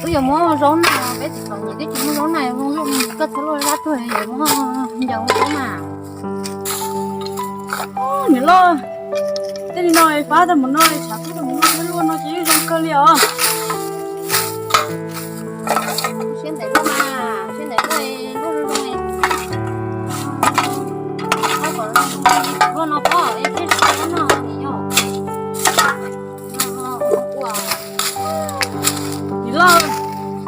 Kuv yuav muab zaub na, peb txiv tsev twb tsis muaj zaub na, zoo luaj koj txhob luaj zab tuag, yuav muab ncaws zaub na. Niam loj, tej li no fab tag mus no, tshav kub tag mus no, luaj no ces yeej zoo kawg li os. Siab ntev luaj mas, siab ntev luaj, luaj zoo zoo. Koj kom luaj no pob, es thiaj tsis tau no, niam yog. Niam loj,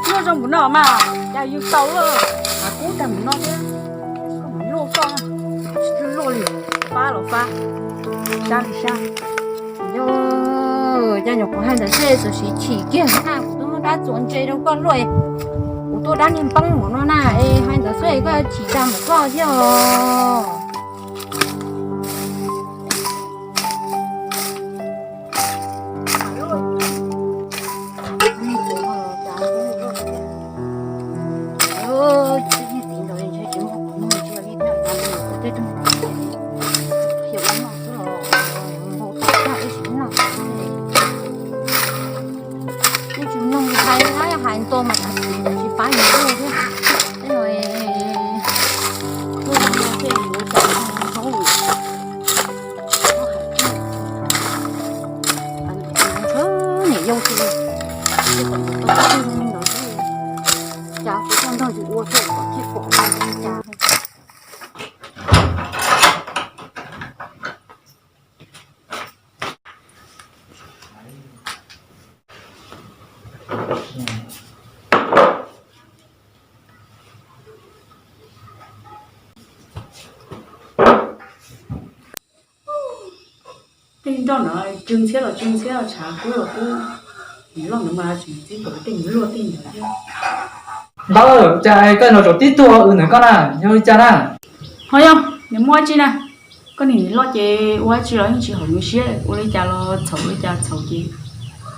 luaj zoo mus no mas, cas yus tau luaj, tshav kub tag mus no thiab, koj mus luaj koj, tsis luaj li, fab los fab, sab li sab. Yog, cas nyuam qhuav hais ntawd xwb txawm siv chim kiag na, kuv twb muab dab txuas ntse rau koj luaj, kuv tuaj dab niag npoob mus no na, es hais ntawd xwb koj chim tag mus koj thiab os. Kuj tsis mloog hais na, hais nto mas tsis pab yus ua thiab. Tej no kuj yog tej yus ua cas hauj lwm, niam yau xwb, cas kuv txoj nrog yus ua xwb kom thiaj pom li cas. Tej nroj no tsw ntxhiab los tsw ntxhiab, tshav kub los kub, niam loj ntawd mas tseem txib kom tej mus luaj tej ntawd thiab. Npawg, cas koj los zaum tib tug ua ntawm koj na, yog li cas na? Ho yog nws muaj dab tsi na? Koj niam loj ces ua dab tsi los yeej tsis haum nws siab, ua li cas los txhaum, ua li cas txhaum ces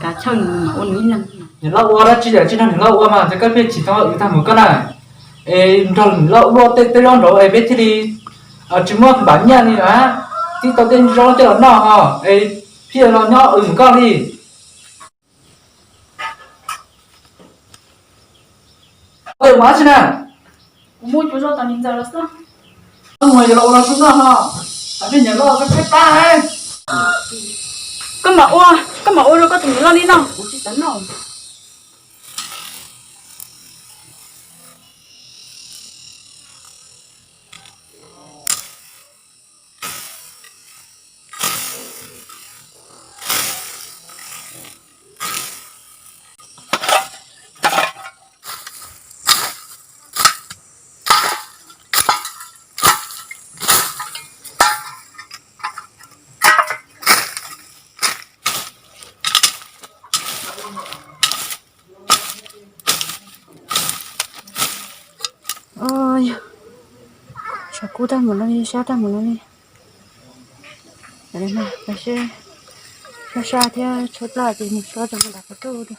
kav chawj nws mas ua nws ib leeg. Niam loj ua dab tsi lawm tsis nrog niam loj ua mas ces koj pheej chim tau ua tag mus koj na. Es nrog niam loj ua luaj tej tej zaub nraud es peb thiaj li tsis muaj npam nyiaj li na. Tib tau tej zaub coj los noj ho es thiaj los nyob ua mus koj li. Ua mus dab tsi na? Kuv muaj cov zaub tom niam ntxawm los xwb. Koj mus yuav los ua los xub noj no, tam peb niam loj koj tshaib plab. Koj mam ua, koj mam ua rau koj tus niam loj li no, kuv tsis xav noj. Yog, tshav kub tag mus no li, sab tag mus no li. Sab sab thiab tshaib plab ces mus so rau nram qhov rooj.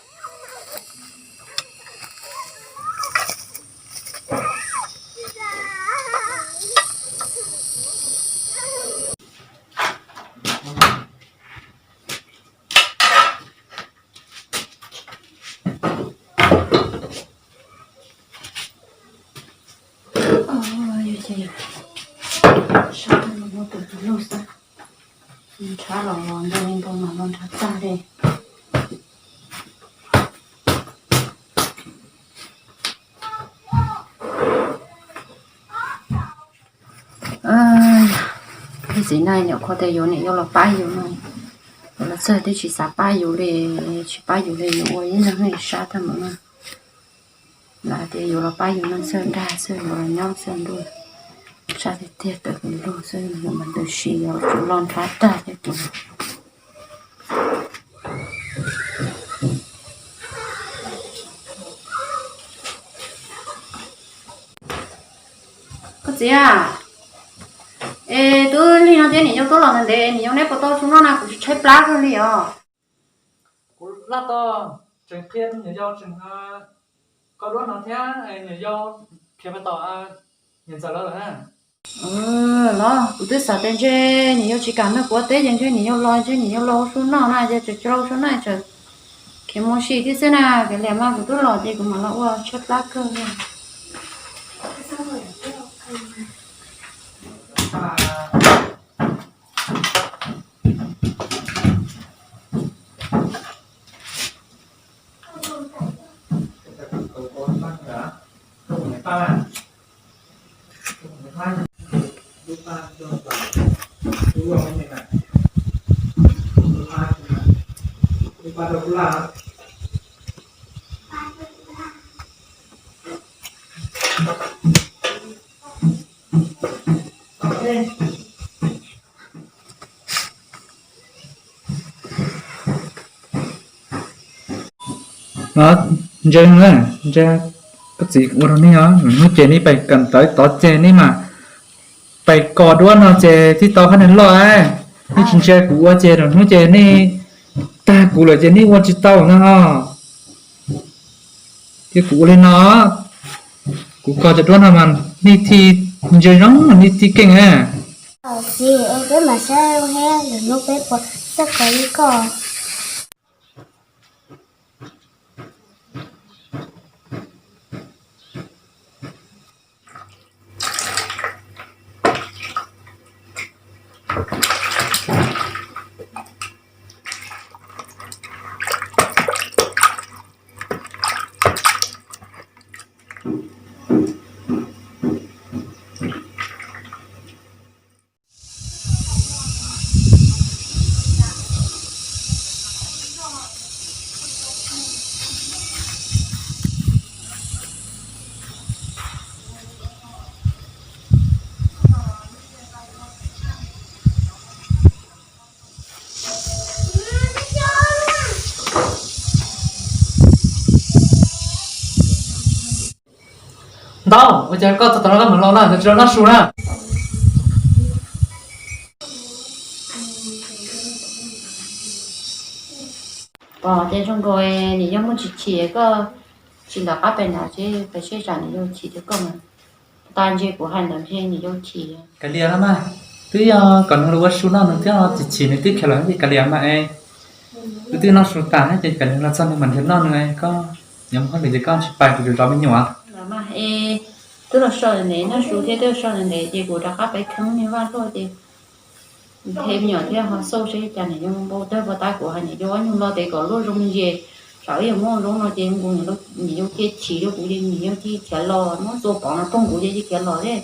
Sab tag mus no tus tus lug xwb, nrhab los nto li nto mas los nrhab tag li. Txiv neej nyuam qhuav tias yuav niam yau los pab yus no, yuav los txawj twb tsis xav pab yus li, tsis pab yus li, yus ua ib leeg sab tag mus no. Lawv tias yuav los pab yus no txawj dag txawj yuav los nyob txawj ntuj, sab tiag tiag tawm lug xwb, yus mas ntws si yus tsuas loj nrhab tag thiab tus. Koj txiv a, es twb lig no thiab niam yau tuaj los ntev ntev, niam yau neb puas tau su noj na, kuv tsis tshaib plab kawg li os. Kuv laj tos tseem qhia niam yau tseem koj duab no thiab niam yau khiav pais tom niam ntxawm lawv lawm na. Los kuv twb xav tias ntshe niam yau tsis kam nrog kuv ua teb ces ntshe niam yau los, ntshe niam yau los ua su noj na, ces tseem tsis los ua su noj, tseem Kev mus sim thiab xwb na, kev liam mas kuv twb los ces kuv mam los ua tshaib plab kawg li. Ntsia na, ntsia, koj txiv ua rau nej os, lwm hnub ces nej pais kawm ntawv tod ces nej mam pais kos duab no ces thiaj tau qhab neeg loj. Nej tsis ntsia kuv ua ces lwm hnub ces nej tag kuv lawm ces nej ua tsis tau no. Ces kuv ua li no, kuv kos cov duab no mas nej thiaj ntsia zoo, nej thiaj keej na. Txiv, peb mam saib thiab, lwm hnub peb puas txawj kos li koj. Ntau, ua cas koj txog tom no koj mam los na, koj tsis los noj su na? Pom tias zoo nkaus niam yau muaj tsis chim, koj tsis nram qab pem nrad, pem seb tsam niam yau chim rau koj mas. Tag ntshe kuv hais ntawd ntshe niam yau chim. Kav liam los mas, twb yog kom nws los ua su noj nws twb tsis chim, nws twb khiav los ces kav liam mas es. Wb twb noj su tas ces kom nws los txog nws mam nrhiav noj nws, koj yuav mus hauj lwm ces koj tsis pais kuv yuav zov me nyuam. Twb los so ntev noj su thiab twb los so ntev ces kuv rov qab pem kheeb niag vaj luaj ces them me nyuam thiab ho xauj seb cas niam yau npau tawg pov tab kuv hais niam yau ob nyuag lo tes kom luaj zoo me ntsis, tsam ib yam muaj zoo no ces nkus niam yau cia chim rau kuv ces niam yau cia khiav los muab txua pov no roog kuv ces cia khiav los thiab.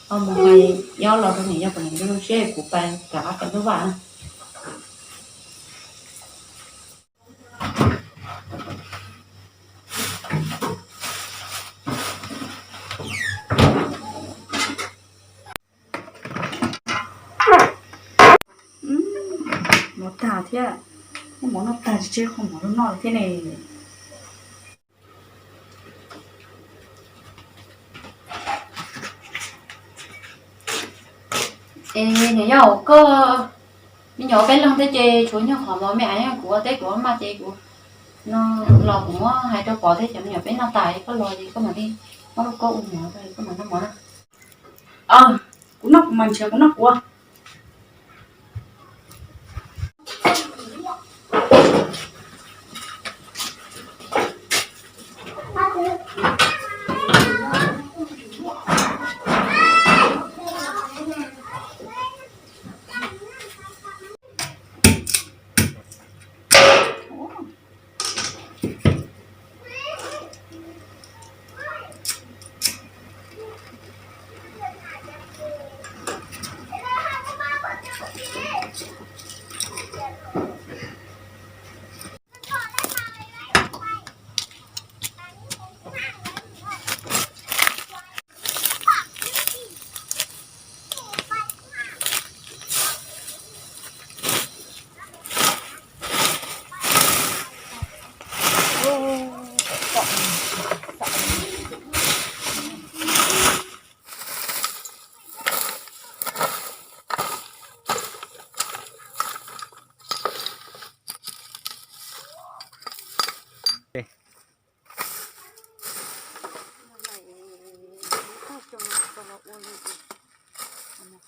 Ho mus hais yob los rau niam yau kom niam yau zoo seb kuv pais rov qab pem lub vaj. Mov tag thiab, muab mov noj tag tsis tseg qhov mov rau noj thiab ne. Es niam yau koj, me nyuam peb leeg thiab ces tshuav nyuag qhov mov me me kuv ua teb kuv maj ces kuv no los kuv muab hais rau Pov thiab cov me nyuam peb noj tas koj los ces koj mam li muab rau koj ua mov koj mam noj mov na. Kuv noj kuv mas nrhiav kuv noj kuv.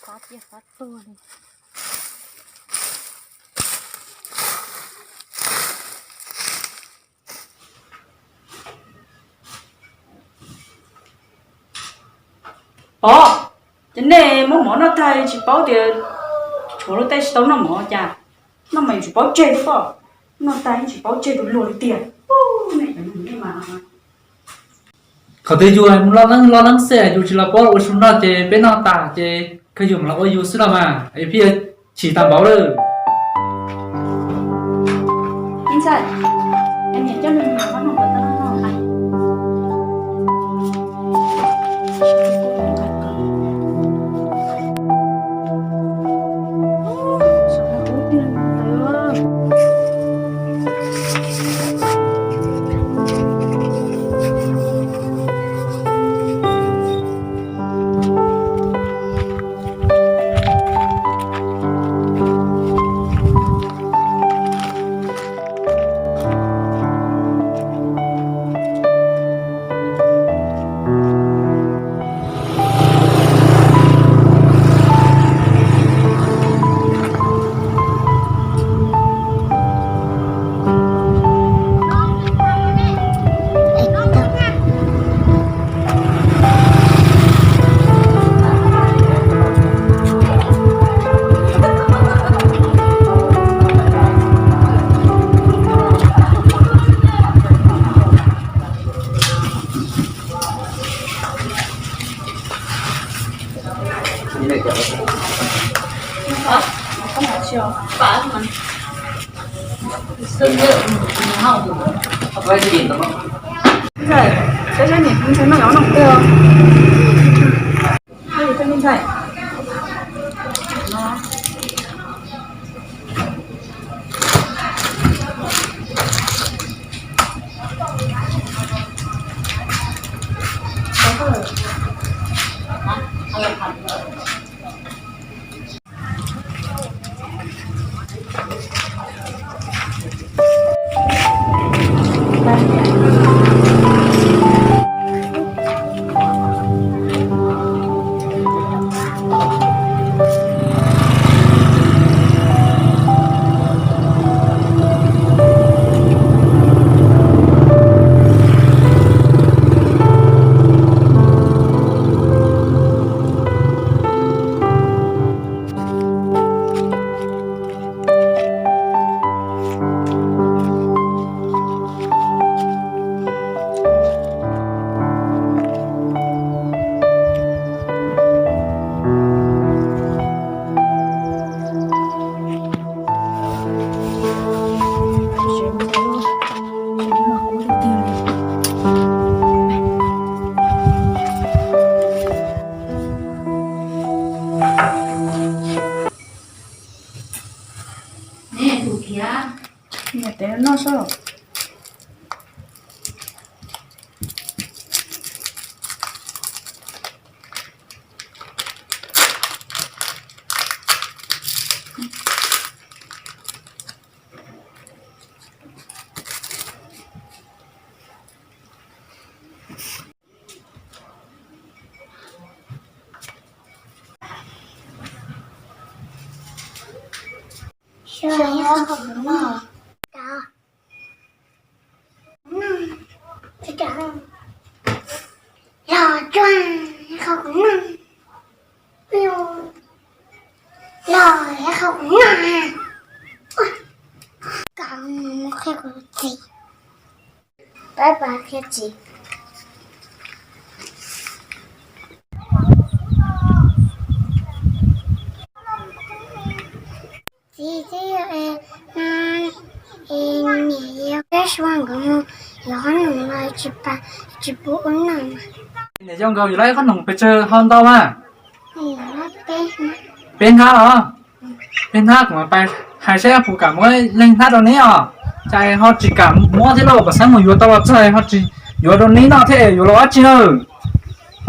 Fab tiaj fab tuag li. Os, ces nej muab mov noj tag tsis paub tias tshuav luag tej tsis tau noj mov cas? Noj mas yuav tsis paub tseg thiab pob, noj tag yeej tsis paub tseg rau luag li tiag. Qhov twg yus mus loj leeb loj leeb xwb yus tsis los paub ua su noj ces peb noj tas ces kawg yus mus los ua yus xwb los mas es pheej chim tas npaum lawm. Niam tes noj soj. Los tsuag, qhov kuv noj. Los qhov kuv noj. Kom mus qhia kuv txiv. Pab pab qhia txiv. Txiv, txiv, niam yog peb suav nkawd mus yuav qhob noom los tsis pab, tsis pub ua noj mas. Niam yog nkawd yuav lawv qhob noom pes tsawg ho ntau mas? Peb hnab los? Peb hnab kuv mam pais hais saib puas kam muab leej hnab rau neb os. Cas ho tsis kam muab thiab lauj, pam xeeb mus yuav tau los txog ho tsis yuav rau neb noj thiab yuav los dab tsi na?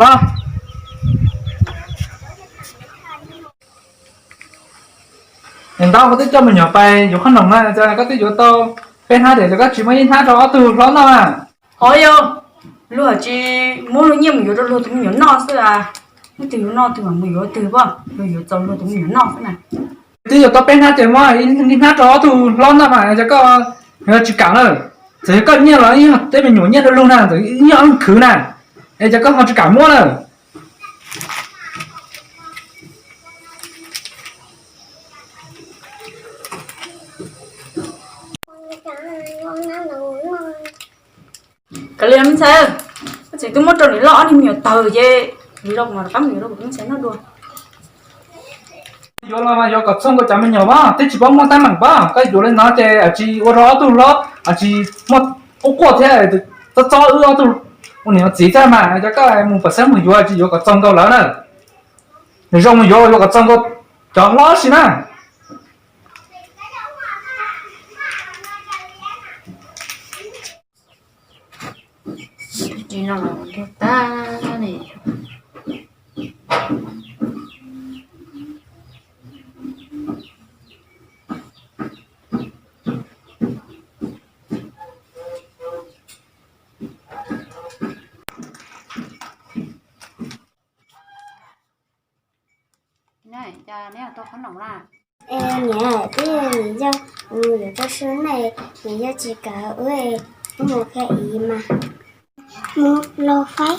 Los. Niam ntaub, koj twb coj me nyuam pais yuav qhob noom na, cas koj twb yuav tau peb hnab ces koj tsis muab ib hnab rau ob tug hlob noj na? Os, yog luag tsis muab luag nyiaj mus yuav rau luag tus me nyuam noj xwb a. Muab twg yuav noj twg mas mus yuav twg pob, luag yuav txaus luag tus me nyuam noj xwb na. Twb yuav tau peb hnab ces muab ib hnab rau ob tug hlob noj mas, cas koj yuav tsis kam lawm? Txawm yog koj nyiaj los yog tej me nyuam nyiaj rau luag na, txawm yog khwv na, es cas koj ho tsis kam muab lawm? Kav liam me ntxhais, koj txiv twb muab rau niam loj ob niag me nyuam tawg ces niam loj mas rov qab mus yuav rau kuv tus me ntxhais noj dua. Yuav los mas yuav kom txog nkaus cov me nyuam mas, twb tsis paub muaj teeb meem pab, koj yuav li no ces tsis ua rau ob tug hlob, tsis muaj ub quaj thiab, txob txob wb ob tug ua niam ua txiv thiab mas, cov koj mus pam xeeb mus yuav tsis yuav kom txog nkaus lawv na. Nws zoo mus yuav, yuav kom txog nkaus cov hlob si na. Tsis no los tag li. Niam, twb nws yog, nws yog tsis kam ua, mus qhia ib mas. Mus los faib.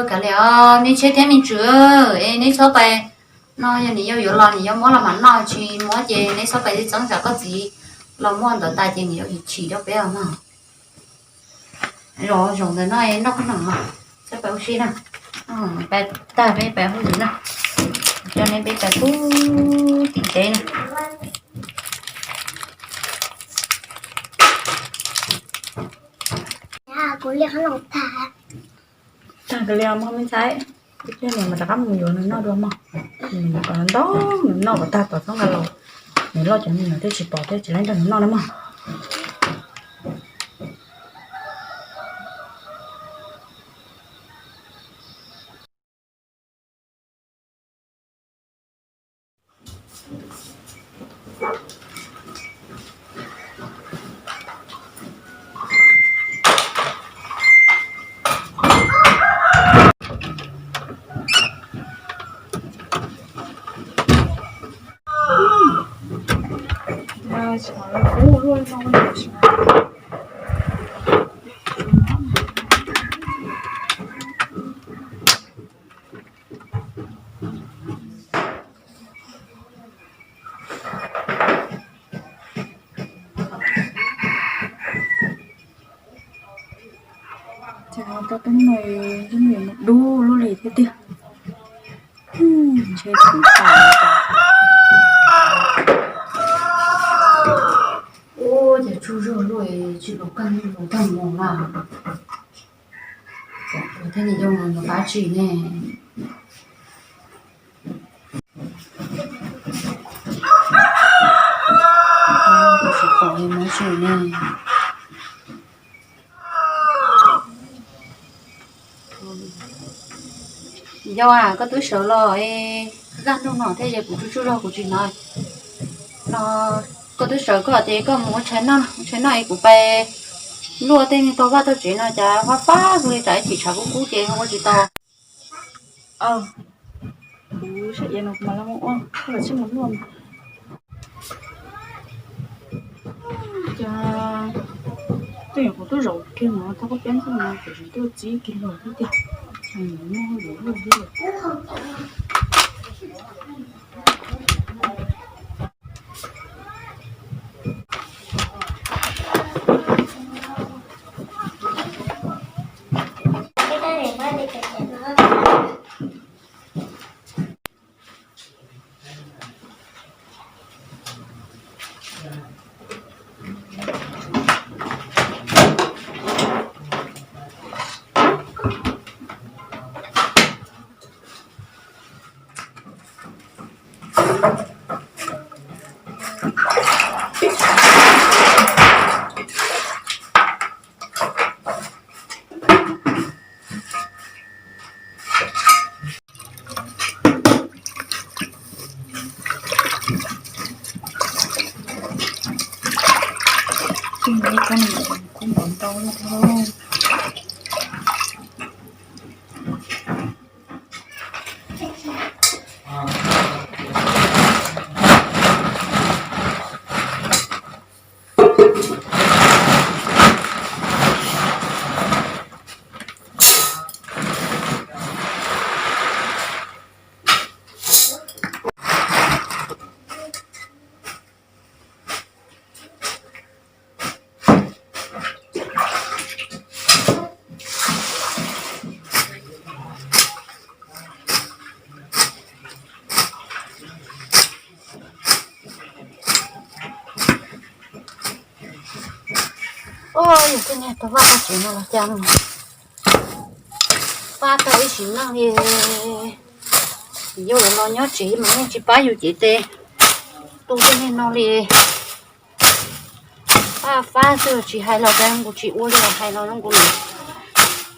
Kav liam os me ntxhais thiab me ntxhw, es neb txhob pais, no yog niam yau yuav los niam yau muab los mam noj, tsis muab ces neb txhob pais txeeb tsam koj txiv los muaj ntawd tas ces niam yau chim rau peb os mog. Zoo ntawd no noj khaub noom mas, txhob pais ua si na. Pais tag peb pais hauj lwm na, coj neb peb pais pub tim teb na. Kuv li qhov no tag. Tag kawg li os mog me ntxhais, ib pliag niam mas rov qab mus yuav nws noj dua mog. Nws kom nws ntau, nws noj kom tag tom txhob nqa los, nws loj cov me nyuam thiaj tsis pom thiab tsis laib nrog nws noj na mog. Ces tau tub no, tub no mus dub lub li thiab tiag. Ntshe txwv tas li cas. Ub, ces tsuj zog luaj tsis los kawg, los kawg mus na. Kuv thiaj li zoo los pab tsis ne. Kuv tsis pom li no tsis ne. Yau, koj twb sawv los es zaj ntuj no thiab es kuv tsuj tsuj zog kuv tsis hnov. No koj twb sawv koj tias koj mus ua tshais noj, ua tshais noj es kuv pais luaj tej niag tau vaj tau tsev no cas fab fab li cas, ib chim tshav kub kub ces ua tsis tau. Aw, kuv saib iav no kuv mam li mus ua, koj los sib mus luaj. Cas tej nyuam qhuav tuaj zaum kiag no tau koj peb xwb no, tiam sis tuaj txib kiag los thiab tiag. Muaj hauj lwm luaj thiab. Kub npaum ntau li thiab. Yog tej niag tau fab tau tsev no los cas, fab tau ib sim neej li. Yus los nyob tsev mas yeej tsis pab yus cev tes, tu tej niag no li. Fab fab xwb tsis hais los cas kuv tsis ua li, hais los zoo kuv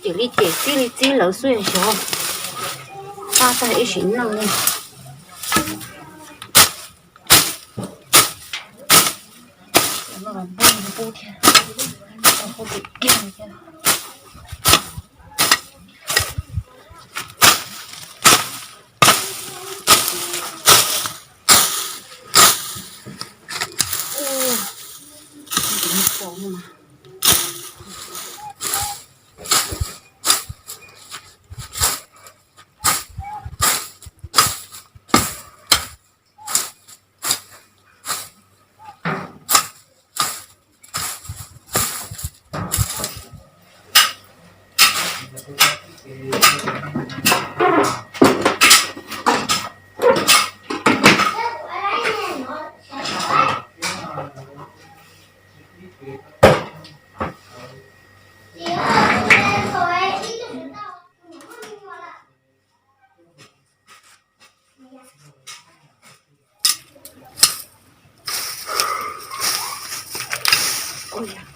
ces li ces txib li txib lawv xwb xyov. Fab tag ib sim neej li. Ua yog